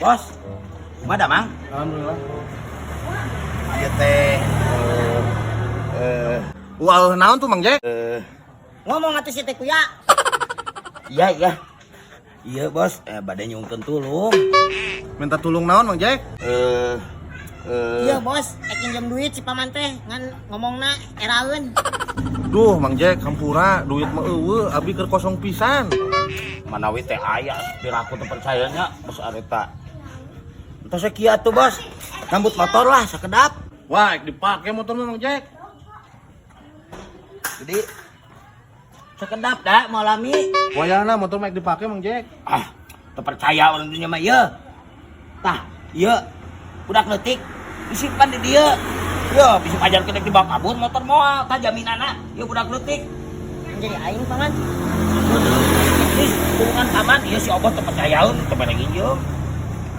Bos, kumaha damang? Alhamdulillah. Ieu teh Wah, naon tuh, Mang Jack? Ngomong atuh si teh kuya. Iya. Iya, Bos, bade nyungkeun tulung. Minta tulung naon, Mang Jack? Iya, Bos, ek minjem duit si paman teh ngan ngomongna eraeun. Duh, Mang Jack, hampura, duit mah euweuh, abi keur kosong pisan. Manawi teh aya, piraku teu percayanya, Bos Areta. Entos kieu atuh, Bos. Nambut motor lah sakedap. Wah, ek dipake motor mah, Mang Jack. Jadi sakedap dah mau lami. Wayahna motor mah ek dipake, Mang Jack. Ah, teu percaya urang dunya mah ieu. Tah, ieu budak leutik disimpan di dieu. Yo, bisa pajar kena dibawa kabur motor moal, tah jaminanna. Ieu budak leutik. Jadi aing, paman. Terus tulungan paman, ieu si Obot teu percayaeun, teu bade nginjem.